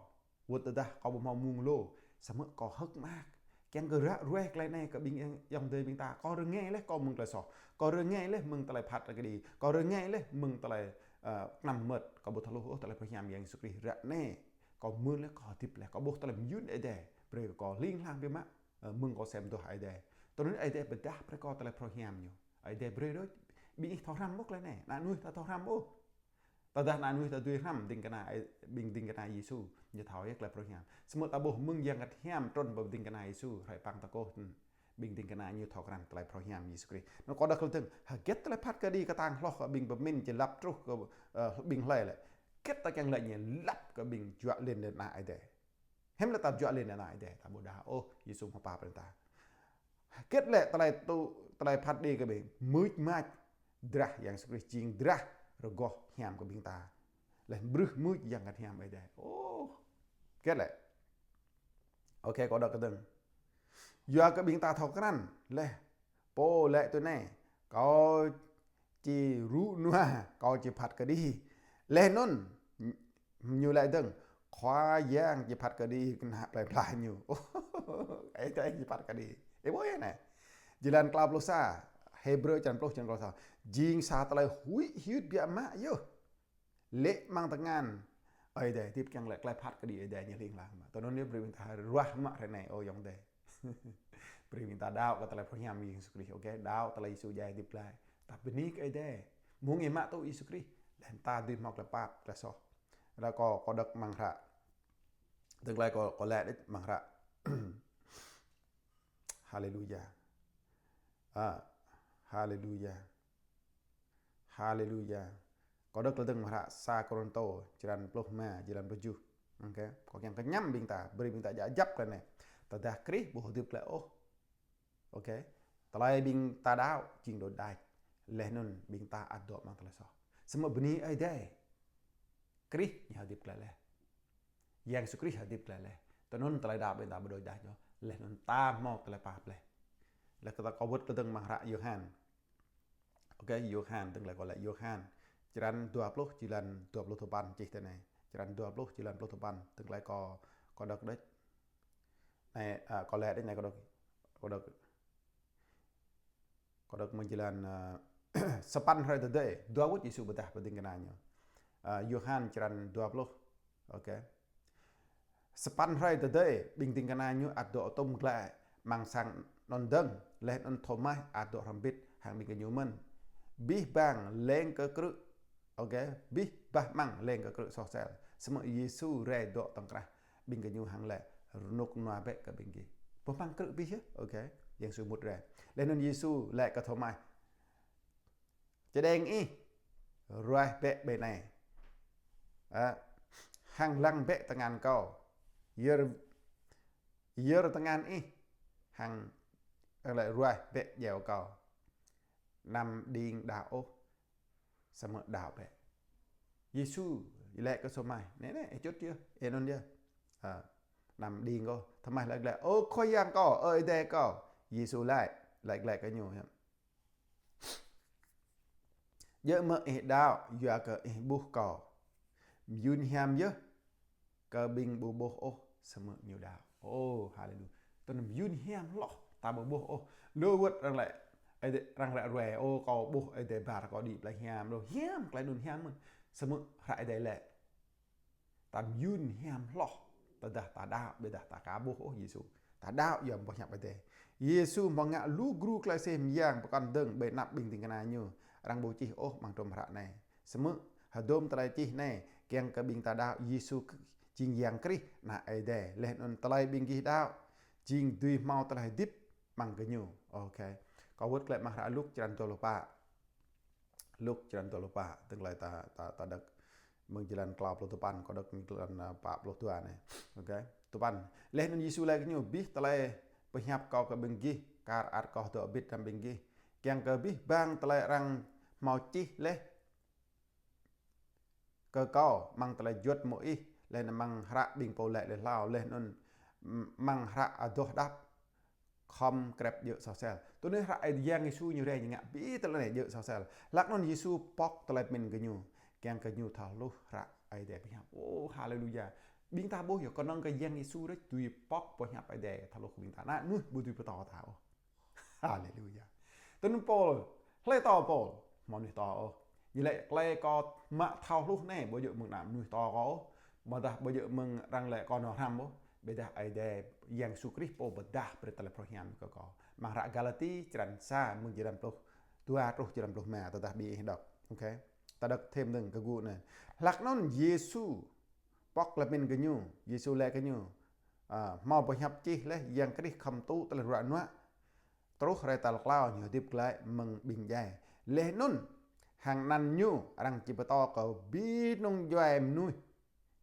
Wơ̆t tơdah kâo ƀu hmâo mông lu. Samơ̆ kâo hơ̆k mơak. Kiăng kơ ră ruai tơlơi anai kơ ƀing ayŏng, ayŏng adơi ƀing ta. Kâo rơngai laih kâo mơ̆ng tơlơi soh. Kâo rơngai laih mơ̆ng tơlơi phat kơđi. Kâo rơngai laih mơ̆ng tơlơi, ơ, kơnăm mơmŏt. Kâo ƀu thâo hluh ôh tơlơi phrâo hiam Yang Yêsu Krist ră anai. Kâo mưn laih, kâo hơdip laih. Kâo ƀuh tơlơi mơyun Ơi Adai. Brơi kơ kâo hling hlang biă mă. Ơ, mơ̆ng kâo sem duah Ơi Adai. Tui anŭn Ơi Adai pơdah brơi kâo tơlơi phrâo hiam ñu. Ơi Adai brơi đôč. Ƀing ih thâo hrăm ƀuh tơlơi anai. Ană mơnuih ta thâo hrăm ƀuh. Tơdah ană mơnuih ta dưi hrăm ding kơna, ơ, ƀing ding kơna Yêsu, ñu thâo yơh tơlơi phrâo hiam. Samơ̆ ta ƀuh mơ̆ng Yang Bơngăt Hiam trŭn pơ ding kơna Yêsu, hrơi pơang ta kơkuh, ƀing ding kơna ñu thâo krăn tơlơi phrâo hiam Yêsu Krist. Anŭn kâo đŏk tơlơi dơ̆ng, hơget tơlơi phat kơđi kơtang hloh kơ ƀing pơmĭn či lăp truh kơ, ơ, ƀing hlơi lĕ. Hơget ta kiăng laĭ ñu lăp kơ ƀing juă lin ană Ơi Adai. Hiư̆m lĕ ta juă lin ană Ơi Adai, ta ƀu đaŏ ôh Yêsu mơ̆ pap brơi ta. Hơget lĕ tơlơi tŭ, tơlơi phat kơđi kơ ƀing, mưč mač drah Yang Yêsu Krist jing drah rơgoh hiam kơ ƀing ta. Laih brưh mưč Yang Bơngăt Hiam Ơi Adai. Ôh, hơget lĕ. Ôkê, kâo đŏk tơlơi dơ̆ng. Yua kơ ƀing ta thâo krăn, laih pô laĭ tui anai, kâo či rŭ nua, kâo či phat kơđi. Laih anŭn, ñu laĭ dơ̆ng, Khua Yang či phat kơđi kơnă plei pla ñu. Ơi Adai či phat kơđi. Ih ƀuh yơh anai. Jơlan klâo pluh sa, Hêbrơ črăn pluh, črăn klâo pluh sa. Jing sa tơlơi huĭ hyưt biă mă yơh. Lĕ amăng tơngan Ơi Adai hơdip kiăng lĕ tơlơi phat kơđi Ơi Adai ñu hling hlang mă. Tui anŭn yơh brơi ƀing ta ruah mă hrơi anai, ơ ayŏng adơi. Brơi ƀing ta đaŏ kơ tơlơi phrâo hiam Yang Yêsu Krist, ôkê? Đaŏ tơlơi Yêsu djai hơdip glaĭ. Ta bơni kơ Ơi Adai. Mơ̆ng ih mă tŭ Yêsu Krist, laih ta dưi hmâo tơlơi pap, tơlơi soh. Laih kâo, kâo đŏk amăng hră. Dơ̆ng glaĭ kâo, kâo laĭ đĕč amăng hră. Haleluya. A, haleluya. Haleluya. Kâo đŏk tơlơi dơ̆ng amăng hră sa Kôrintô, črăn pluh rơma, jơlan pluh tơjuh. Ôkê. Kâo kiăng kơ ñăm ƀing ta, brơi ƀing ta djă djăp tơlơi anai. Tơdah Krist ƀu hơdip glaĭ ôh. Ôkê. Tơlơi ƀing ta đaŏ, jing đôč đač. Laih anŭn ƀing ta ăt dŏ amăng tơlơi soh. Samơ̆ bơni Ơi Adai. Krist ñu hơdip glaĭ laih. Yang Yêsu Krist hơdip glaĭ laih. Tui anŭn tơlơi đaŏ ƀing ta ƀu đôč đač ôh. Laih anŭn ta hmâo tơlơi pap laih. Laih kơ ta kâo wơ̆t tơlơi dơ̆ng amăng hră Yôhan. Ôkê, Yôhan, dơ̆ng glaĭ kâo laĭ Yôhan. Črăn dua pluh, jơlan dua pluh tơpăn čih tui anai. Črăn dua pluh, jơlan pluh tơpăn. Dơ̆ng glaĭ kâo, kâo đŏk đĕč. Anai, a, kâo laĭ đĕč anai kâo đŏk. Kâo đŏk. Kâo đŏk mơ̆ng jơlan, a, sapăn hrơi tơdơi, dua wơ̆t Yêsu pơdah pơ ding kơna ñu. A, Yôhan črăn dua pluh. Ôkê. Sapăn hrơi tơdơi, ƀing ding kơna ñu ăt dŏ tŭm glaĭ amăng sang anŭn dơ̆ng, laih anŭn Thômas ăt dŏ hrŏm hơbĭt hăng ƀing gơñu mơ̆n. Abih bang leng kơ krư̆, ôkê, abih bah amăng leng kơ krư̆ soh sel. Samơ̆ Yêsu rai dŏ tŏng krah ƀing gơñu hăng laĭ: Rơnŭk rơnua bĕ kơ ƀing gih. Bah amăng krư̆ abih yơh, ôkê, Yang Yêsu mŭt rai. Laih anŭn Yêsu laĭ kơ Thômas: Čơđeng ih, ruah bĕ ƀơi anai. A, hăng lăng bĕ tơngan kâo. Yơr, yơr tơngan ih, hăng lĕ ruah bĕ djeo kâo. Anăm đing đaŏ ôh, samơ̆ đaŏ bĕ. Yêsu laĭ kơ Thômas: Anai, anai, ih čut yơh, ih anŭn yơh. A, anăm đing ôh. Thômas laĭ glaĭ: Ơ Khua Yang kâo, ơ Ơi Adai kâo. Yêsu laĭ, laĭ glaĭ kơ ñu: Djơ̆ mơ̆ ih đaŏ yua kơ ih ƀuh kâo? Mơyŭn hiam yơh kơ ƀing ƀu ƀuh ôh samơ̆ ñu đaŏ. Ô, haleluya. Tui anŭn mơyŭn hiam hloh ta ƀu ƀuh ôh. Lu wơ̆t arăng laĭ, Ơi Adai, arăng laĭ ruai, ô, kâo ƀuh Ơi Adai ƀar kâo đĭ plei hiam, lu hiam, tơlơi anŭn hiam mơ̆n. Samơ̆ hră Ơi Adai laĭ, ta mơyŭn hiam hloh, tơdah ta đaŏ, ƀiădah ta aka ƀuh ôh Yêsu. Ta đaŏ yua boh hiăp Ơi Adai. Yêsu hmâo ngă lu gru tơlơi sĭ mơyang pơkŏn dơ̆ng ƀơi anăp ƀing ding kơna ñu, arăng ƀu čih ôh amăng hrŏm hră anai. Samơ̆ hơdôm tơlơi čih anai, kiăng kơ ƀing ta đaŏ Yêsu jing Yang Krist, Ană Ơi Adai. Laih anŭn tơlơi ƀing gih đaŏ, jing dưi hmâo tơlơi hơdip amăng gơñu. Ôkê. Kâo wơ̆t glaĭ amăng hră Luk črăn dua pluh pă. Luk črăn dua pluh pă, dơ̆ng glaĭ ta, ta, ta đŏk mơ̆ng jơlan klâo pluh tơpăn, kâo đŏk mơ̆ng jơlan, a, pă pluh dua anai. Ôkê. Tơpăn. Laih anŭn Yêsu laĭ kơ gơñu: Abih tơlơi pơhiăp kâo kơ ƀing gih, kar ăt kâo dŏ hơbĭt hrŏm ƀing gih. Kiăng kơ abih bang tơlơi arăng hmâo čih laih kơ kâo amăng tơlơi juăt Môis, laih anŭn amăng hră ƀing pô laĭ laih hlâo, laih anŭn amăng hră adoh đăp, khŏm krĕp djơ̆ soh sel. Tui anŭn hră Yang Yêsu ñu rai ñu ngă abih tơlơi anai djơ̆ soh sel. Hlak anŭn Yêsu pŏk tơlơi pơmĭn gơñu, kiăng kơ gơñu thâo hluh hră Ơi Adai pơhiăp. Ô, haleluya. Ƀing ta ƀuh yơh, kơnơ̆ng kơ Yang Yêsu rai dưi pŏk boh hiăp Ơi Adai thâo hluh kơ ƀing ta. Anŭn mơnuih ƀu dưi pơtô ta ôh. Haleluya. Tui anŭn Pôl, hlơi pơtô Pôl? Mơnuih pơtô ôh. Ñu laĭ tơlơi kâo mă thâo hluh anai, ƀu djơ̆ mơ̆ng ană mơnuih pơtô kâo ôh. Mơ̆ dah ƀu djơ̆ mơ̆ng arăng laĭ kâo nao hrăm ôh. Ƀiădah Ơi Adai Yang Yêsu Krist pô pơdah brơi tơlơi phrâo hiam kơ kâo. Amăng hră Galati črăn sa mơ̆ng jơlan pluh dua truh jơlan pluh rơma, tơdah ƀing ih đŏk. Ôkê. Ta đŏk thêm dơ̆ng kơ gŭ anai. Hlak anŭn Yêsu pŏk tơlơi pơmĭn gơñu, Yêsu laĭ kơ gơñu: "Ơ, hmâo pơhiăp čih laih, Yang Krist khŏm tŭ tơlơi ruă nuă, truh hrơi tal klâo Ñu hơdip glaĭ mơ̆ng ƀing djai. Laih anŭn hăng anăn Ñu arăng či pơtô kơ abih kơnung djuai mơnuih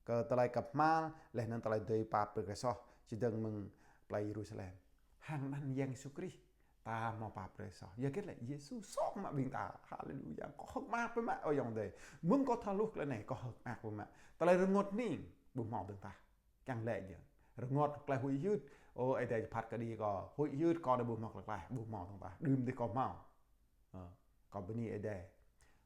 kơ tơlơi kơhma̱l, laih anŭn tơlơi dưi pap brơi tơlơi soh, čơdơ̆ng mơ̆ng plei Yêrusalem." Hăng anăn Yang Yêsu Krist ta hmâo pap brơi soh. Yua hơget lĕ? Yêsu song mă ƀing ta. Haleluya. Kâo hơ̆k mơak biă mă, ơ ayŏng adơi. Mơ̆ng kâo thâo hluh tơlơi anai, kâo hơ̆k mơak biă mă. Tơlơi rơngot hning ƀu hmâo ƀing ta. Kiăng laĭ yơh. Rơngot tơlơi huĭ hyưt. Ơ, Ơi Adai phat kơđi kâo. Huĭ hyưt kâo anai ƀu hmâo tơlơi klaih, ƀu hmâo ƀing ta. Đưm dih kâo hmâo. Ơ, kâo bơni Ơi Adai.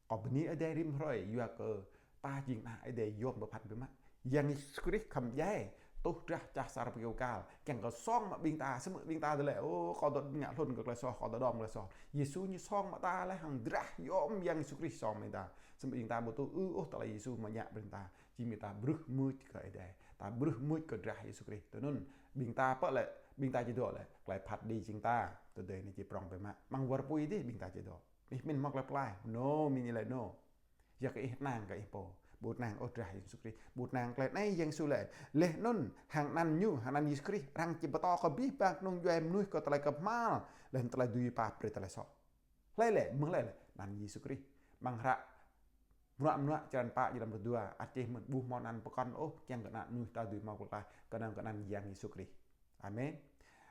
Kâo bơni Ơi Adai rĭm hrơi, yua kơ ta jing ană Ơi Adai yom pơphan biă mă. Yang Yêsu Krist khŏm djai, tuh drah čah asar ƀơi kơyâo kal, kiăng kơ song mă ƀing ta, samơ̆ ƀing ta tơlơi: "Ơ, kâo dŏ ngă hlŭn kơ tơlơi soh, kâo dŏ đom tơlơi soh." Yêsu Ñu song mă ta laih hăng drah yom Yang Yêsu Krist song mă ƀing ta. Samơ̆ ƀing ta ƀu tŭ ư ôh tơlơi Yêsu mơñă brơi ƀing ta. Jing ƀing ta brưh mưč kơ Ơi Adai. Ta brưh mưč kơ drah Yêsu Krist. Tui anŭn, ƀing ta pơ lĕ, ƀing ta či dŏ lĕ, tơlơi phat kơđi jing ta, tơdơi anai či prŏng biă mă. Amăng war apui dih ƀing ta či dŏ. Ih pơmĭn hmâo tơlơi pơklaih? Nô, mĭn ñu laĭ nô. Yua kơ ih kơnang kơ ih pô. Ƀu kơnang ôh drah Yêsu Krist. Ƀu kơnang tơlơi anai Yang Yêsu laĭ. Laih anŭn hăng anăn Ñu, hăng anăn Yêsu Krist, arăng či pơtô kơ abih bang kơnung djuai mơnuih kơ tơlơi kơhma̱l, laih anŭn tơlơi dưi pap brơi tơlơi soh. Hlơi lĕ, mơ̆ng hlơi lĕ? Anăn Yêsu Krist. Amăng hră Bruă Mơnuă črăn pă, jơlan pluh dua, ăt čih mơ̆n: "Ƀu hmâo anăn pơkŏn ôh, kiăng kơ ană mơnuih ta dưi hmâo tơlơi pơklaih, kơnơ̆ng kơ anăn Yang Yêsu Krist." Amen.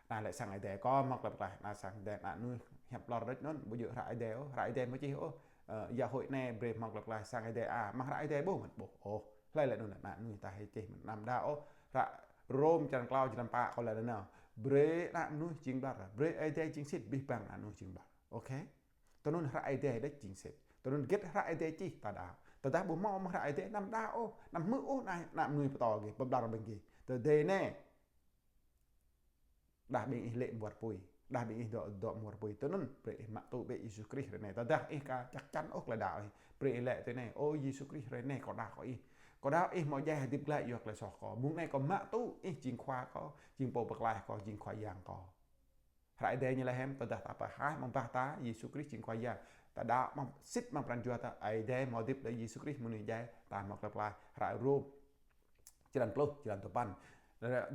Anai lĕ sang Ơi Adai kâo hmâo tơlơi pơklaih, anai sang Ơi Adai, ană mơnuih hiăp lor đôč anŭn, ƀu djơ̆ hră Ơi Adai ôh, hră Ơi Adai mơ̆ čih ôh, ơ, giáo hội anai brơi hmâo tơlơi pơklaih, sang Ơi Adai a, amăng hră Ơi Adai ƀuh mơ̆n, ƀuh. Ôh, hlơi lĕ anŭn lĕ? Ană mơnuih ta hơčeh mơ̆n, anăm đaŏ ôh, hră Rôm črăn klâo, jơlan pă kâo laĭ nanao: "Brơi ană mơnuih jing ƀlŏr, brơi Ơi Adai jing sĭt, abih bang ană mơnuih jing ƀlŏr." Ôkê? Tui anŭn hră Ơi Adai đôč jing sĭt. Tui anŭn hơget hră Ơi Adai čih ta đaŏ. Tơdah ƀu hmâo amăng hră Ơi Adai, anăm đaŏ ôh, anăm hmư̆ ôh ană, ană mơnuih pơtô gih, pơƀlŏr ƀing gih. Tơdơi anai, đah ƀing ih lê̆ amăng war apui, đah ƀing ih dŏ, dŏ amăng war apui. Tui anŭn, brơi ih mă tŭ bĕ Yêsu Krist hrơi anai. Tơdah ih aka chắc chắn ôh tơlơi đaŏ ih, brơi ih laĭ tui anai: "Ơ Yêsu Krist, hrơi anai kâo đaŏ kơ Ih. Kâo đaŏ Ih hmâo djai hơdip glaĭ yua tơlơi soh kâo. Mông anai kâo mă tŭ Ih jing Khua kâo, jing Pô Pơklaih kâo, jing Khua Yang kâo." Hră Ơi Adai ñu laĭ hiam, tơdah ta pơhaih amăng bah ta Yêsu Krist jing Khua Yang, ta đaŏ amăng, sĭt amăng pran jua ta, Ơi Adai hmâo hơdip đơi Yêsu Krist mơnuih djai, ta hmâo tơlơi pơklaih. Hră Rôm črăn pluh, jơlan duapăn.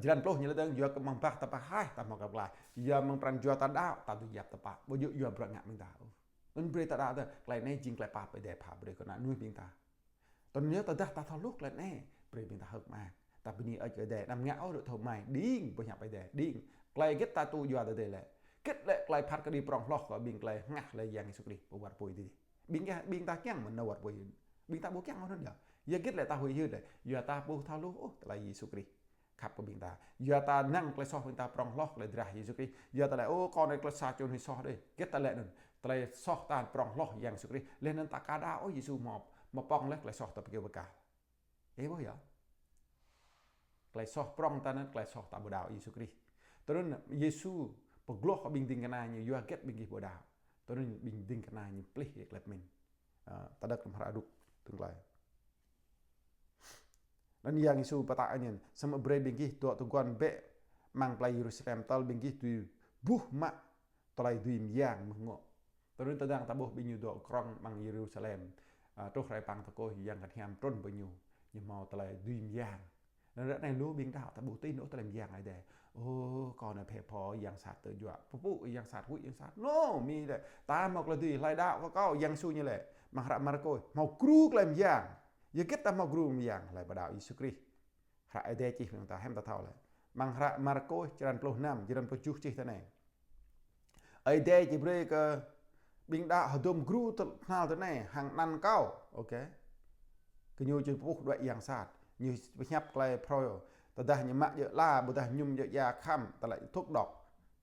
Jơlan pluh ñu laĭ dơ̆ng: "Yua kơ amăng bah ta pơhaih, ta hmâo tơlơi pơklaih. Yua amăng pran jua ta đaŏ, ta dưi yap tơpă. Ƀu djơ̆ yua bruă ngă ƀing ta ôh." Anŭn brơi ta đaŏ tui, tơlơi anai jing tơlơi pap Ơi Adai pha brơi kơ ană mơnuih ƀing ta. Tui anŭn yơh, tơdah ta thâo hluh tơlơi anai, brơi ƀing ta hơ̆k mơak. Ta bơni Ơi Adai, anăm ngă ôh dŏ thâo mai, đing pơhiăp Ơi Adai, đing. Tơlơi hơget ta tŭ yua tơdơi lĕ? Hơget lĕ tơlơi phat kơđi prŏng hloh kơ ƀing tơlơi hơngah lĕ Yang Yêsu Krist pơ war apui dih? Ƀing gah, ƀing ta kiăng mơ̆n nao war apui. Ƀing ta ƀu kiăng ôh anŭn yơh. Yua hơget lĕ ta huĭ hyưt lĕ? Yua ta ƀu thâo hluh ôh tơlơi Yêsu Krist khăp kơ ƀing ta. Yua ta năng tơlơi soh ƀing ta prŏng hloh kơ drah Yêsu Krist. Yua ta laĭ: "Ơ, kâo anai tơlơi sa čun hĭ soh đơi." Hơget ta laĭ anŭn? Tơlơi soh ta prŏng hloh Yang Yêsu Krist. Laih anŭn ta aka đaŏ ôh Yêsu hmâo, hmâo pơ̆ng laih tơlơi soh ta ƀơi kơyâo kal. Ih ƀuh yơh. Tơlơi soh prŏng ta anŭn, tơlơi soh ta ƀu đaŏ Yêsu Krist. Tui anŭn Yêsu pơgloh kơ ƀing ding kơna Ñu: "Yua hơget ƀing gih ƀu đaŏ?" Tui anŭn ƀing ding kơna Ñu plih kơ tơlơi pơmĭn. Ơ, ta đŏk amăng hră Luk tơ̆ng tơlơi. Anŭn Yang Yêsu pơtă anŭn: "Samơ̆ brơi ƀing gih dŏ tơguan bĕ amăng plei Yêrusalem, tơl ƀing gih dưi ƀuh mă tơlơi dưi mơyang mơ̆ng ngŏ." Tui anŭn tơdang ta ƀuh ƀing ñu dŏ krŏng amăng Yêrusalem, ơ, truh hrơi pơang tơkuh, Yang Bơngăt Hiam trŭn pơ ñu, ñu hmâo tơlơi dưi mơyang. Anŭn ră anai lu ƀing đaŏ ta ƀu tin ôh tơlơi mơyang Ơi Adai. "Ơ, kâo anai phĕ phŏ, yang sat tơjuă, pơpŭ yang sat, huĭ yang sat." Nô, mi lĕ, ta hmâo tơlơi dưi, hlơi đaŏ kơ kâo? Yang Yêsu ñu laĭ, amăng hră Markôs: "Hmâo gru tơlơi mơyang." Yua hơget ta hmâo gru mơyang? Hlơi pơđaŏ Yêsu Krist. Hră Ơi Adai čih ƀing ta, hiư̆m ta thâo lĕ? Amăng hră Markôs črăn pluh năm, jơlan pluh tơjuh čih tui anai: "Ơi Adai či brơi kơ ƀing đaŏ hơdôm gru tơ-, tơhnal tui anai hăng anăn Kâo." Ôkê. Gơñu či pơpŭ đuaĭ yang sat. Ñu pơhiăp tơlơi phrâo. Tơdah ñu mă djơ̆ ala, ƀôdah mơñum djơ̆ ia khăm, tơlơi thuốc độc,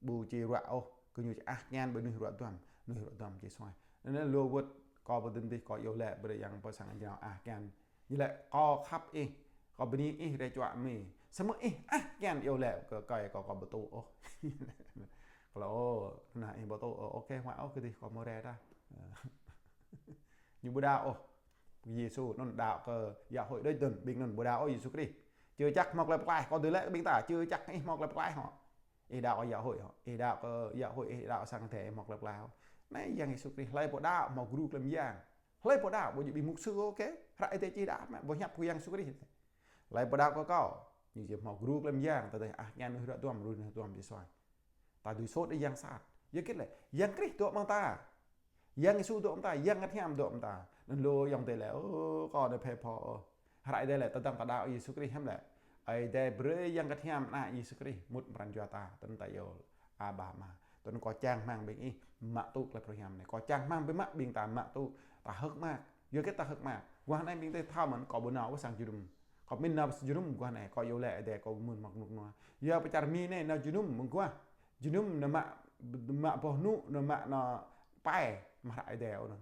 ƀu či ruă ôh. Gơñu či ăh kian ƀơi mơnuih ruă duam. Mơnuih ruă duam či suaih. Anŭn lu wơ̆t, kâo pơđĭ dih, kâo iâu laĭ brơi Yang pơ sang jrao ăh kian. Ñu laĭ: "Kâo khăp ih, kâo bơni ih rai čuă mi. Samơ̆ ih ăh kian iâu laĭ kơ kâo, kâo ƀu tŭ ôh." Kâo laĭ: "Ơ, ană ih ƀu tŭ ôh, ôkê, huă ôh, kơ dih kâo mơ̆ rai ta." Ñu ƀu đaŏ ôh Yêsu, anŭn đaŏ kơ giáo hội đôč anŭn, ƀing anŭn ƀu đaŏ ôh Yêsu Krist. Chưa chắc hmâo tơlơi pơklaih, kâo dưi laĭ kơ ƀing ta, chưa chắc ih hmâo tơlơi pơklaih hŏ. Ih đaŏ kơ giáo hội hŏ, ih đaŏ kơ giáo hội, ih đaŏ sang Ơi Adai, ih hmâo tơlơi pơklaih hŏ. Anai Yang Yêsu Krist, hlơi pô đaŏ hmâo gru tơlơi mơyang. Hlơi pô đaŏ, ƀu djơ̆ ƀing mục sư, ok? Hră Ơi Adai čih đaŏ mă, ƀu hiăp Khua Yang Yêsu Krist. Hlơi pô đaŏ kơ Kâo, ñu či hmâo gru klem yang, tơdah ah ñan hră duăm, ru hră duăm či suaih. Ta dưi sôt đĭ yang sat. Yua hơget lĕ? Yang Krist dŏ amăng ta. Yang Yêsu dŏ amăng ta, Yang Bơngăt Hiam dŏ amăng ta. Anŭn lu ayŏng adơi lĕ, ơ, kâo anai phe pho, ơ. Hră Ơi Adai lĕ, tơdang ta đaŏ Yêsu Krist hiam lĕ, Ơi Adai brơi Yang Bơngăt Hiam Ană Yêsu Krist mŭt pran jua ta, tơl ta iâu Aba Ama. Tơl kâo čang rơmang ƀing ih mă tŭ tơlơi phrâo hiam anai. Kâo čang rơmang biă mă ƀing ta mă tŭ, ta hơ̆k mơak. Yua hơget ta hơ̆k mơak? Guah anai ƀing ta thâo mơ̆n, kâo ƀu nao ôh sang jơnum. Kâo pơmĭn nao jơnum guah anai, kâo iâu laĭ Ơi Adai kâo mơ̆n mơ̆ng rơnŭk rơnua. Yua pơ čar Mi anai nao jơnum mơguah. Jơnum nao mă, mă boh rơnŭk, nao mă nao pai, mă hră Ơi Adai ôh anŭn.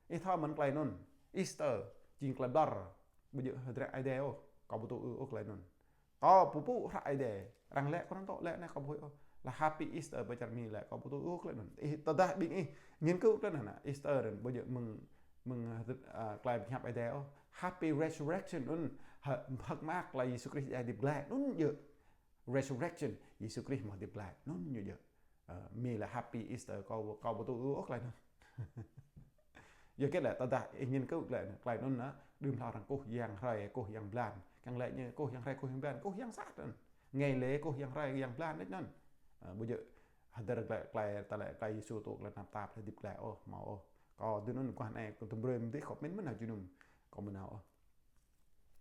Ih thâo mơ̆n tơlơi anŭn. Easter, jing tơlơi ƀlŏr. Ƀu djơ̆ hơdră Ơi Adai ôh. Kâo ƀu tŭ ư ôh tơlơi anŭn. Kâo pơpŭ hră Ơi Adai. Arăng laĭ kơ anŭn tŏ laĭ anai kâo ƀu huĭ ôh. Laĭ Happy Easter pơ čar Mi laĭ kâo ƀu tŭ ư ôh tơlơi anŭn. Ih tơdah ƀing ih nghiên cứu tơlơi anŭn, Easter anŭn ƀu djơ̆ mơ̆ng, mơ̆ng, ơ, tơlơi pơhiăp Ơi Adai ôh. Happy Resurrection anŭn, hơ-, hơ̆k mơak tơlơi Yêsu Krist djai hơdip glaĭ anŭn djơ̆. Resurrection, Yêsu Krist hmâo hơdip glaĭ anŭn ñu djơ̆. Ơ, Mi laĭ Happy Easter, kâo, kâo ƀu tŭ ư ôh tơlơi anŭn. Yua hơget lĕ, tơdah ih nghiên cứu tơlơi, tơlơi anŭn anai, đưm hlâo arăng kơkuh yang hrơi, kơkuh yang blan. Kiăng laĭ ñu kơkuh yang hrơi, kơkuh yang blan, kơkuh yang sat anŭn. Ngày lễ kơkuh yang hrơi, yang blan đôč anŭn. Ơ, ƀu djơ̆ hơdơr tơlơi, tơlơi, tơlơi Yêsu tŭ tơlơi tơnap tap, hơdip glaĭ ôh, hmâo ôh. Kâo tui anŭn guah anai kâo tơm brơi mơ̆n dih, kâo pơmĭn mơ̆n nao jơnum. Kâo ƀu nao ôh.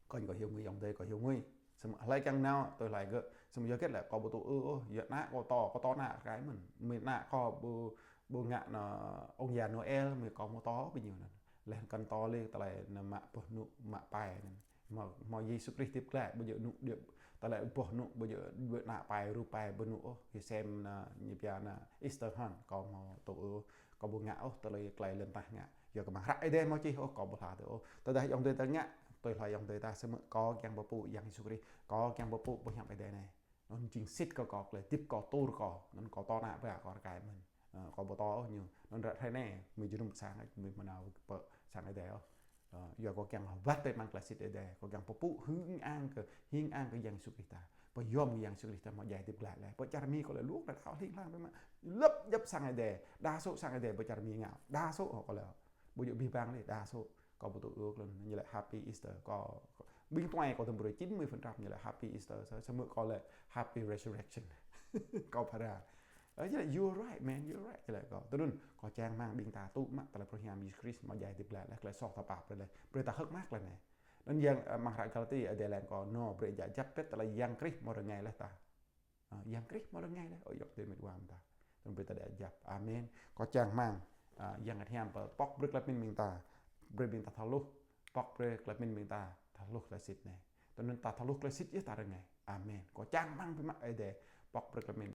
Kâo ñu kâo hiư̆m ngui, ayŏng adơi kâo hiư̆m ngui. Samơ̆ hlơi kiăng nao, tui hlơi gơ̆. Samơ̆ yua hơget lĕ, kâo ƀu tŭ ư ôh, yua ană kâo pơtô, kâo pơtô ană rơkai mơ̆n. Mơ̆ng ană kâo ƀu, ƀu ngă nao ông già Noel, mơ̆ng kâo hmâo pơtô ƀing ñu anŭn. Laih anŭn kâo pơtô lĕ tơlơi nao mă boh rơnŭk, mă pai anŭn. Hmâo, hmâo Yêsu Krist hơdip glaĭ, ƀu djơ̆ rơnŭk djơ̆, tơlơi boh rơnŭk, ƀu djơ̆, ƀu djơ̆ ană pai, ru pai, boh rơnŭk ôh. Yua sem anai, ñu pia anai Easter hunt, kâo hmâo tŭ ư ôh. Kâo ƀu ngă ôh tơlơi, tơlơi lŏn tơnah ngă. Yua kơ amăng hră Ơi Adai hmâo čih ôh, kâo ƀu hla tui ôh. Tơdah ayŏng adơi ta ngă, tui hlơi ayŏng adơi ta, samơ̆ kâo kiăng pơpŭ Yang Yêsu Krist, kâo kiăng pơpŭ boh hiăp Ơi Adai anai. Anŭn jing sĭt kơ kâo, tơlơi hơdip kâo, tur kâo, anŭn kâo pơtô ană ƀă kâo rơkai mơ̆n. Ơ, kâo pơtô ôh ñu, anŭn ră hrơi anai, mơ̆ng jơnum sang, mơ̆ng mơnao pơ sang Ơi Adai ôh. Ơ, yua kâo kiăng wơ̆t tơlơi amăng tơlơi sĭt Ơi Adai, kâo kiăng pơpŭ hing ang kơ, hing ang kơ Yang Yêsu Krist ta. Pơyom kơ Yang Yêsu Krist ta hmâo djai hơdip glaĭ laih. Pơ čar Mi kâo laĭ lu tơlơi thâo hling hlang biă mă. Lăp djŏp sang Ơi Adai. Đa số sang Ơi Adai pơ čar Mi ngă. Đa số hŏ kâo laĭ. Ƀu djơ̆ abih bang laih, đa số. Kâo ƀu tŭ ư ôh tơlơi anŭn, ñu laĭ Happy Easter. Kâo, kâo, ƀing tuai kâo tơm brơi chín mươi phần trăm ñu laĭ Happy Easter. Samơ̆, samơ̆ kâo laĭ Happy Resurrection. Kâo phara. Ơ, ñu laĭ, "You're right, man, you're right." Ñu laĭ kâo. Tui anŭn, kâo čang rơmang ƀing ta tŭ mă tơlơi phrâo hiam Yêsu Krist hmâo djai hơdip glaĭ laih, tơlơi soh ta pap brơi laih. Brơi ta hơ̆k mơak tơlơi anai. Anŭn Yang, ơ, amăng hră Galati, Ơi Adai laĭ kơ kâo, "Nô, brơi djă̱ djăp pĕt tơlơi Yang Krist hmâo rơngai laih ta." Ơ, Yang Krist hmâo rơngai laih, ơ, ayŏng adơi met wa ta. Tơl brơi ta djă̱ djăp. Amen. Kâo čang rơmang, ơ, Yang Bơngăt Hiam pơ-, pŏk brơi tơlơi pơmĭn ƀing ta. Brơi ƀing ta thâo hluh. Pŏk brơi tơlơi pơmĭn ƀing ta thâo hluh tơlơi sĭt anai. Tui anŭn ta thâo hluh tơlơi sĭt yơh ta rơngai. Amen. Kâo čang rơmang biă mă Ơi Adai pŏk brơi tơlơi pơmĭn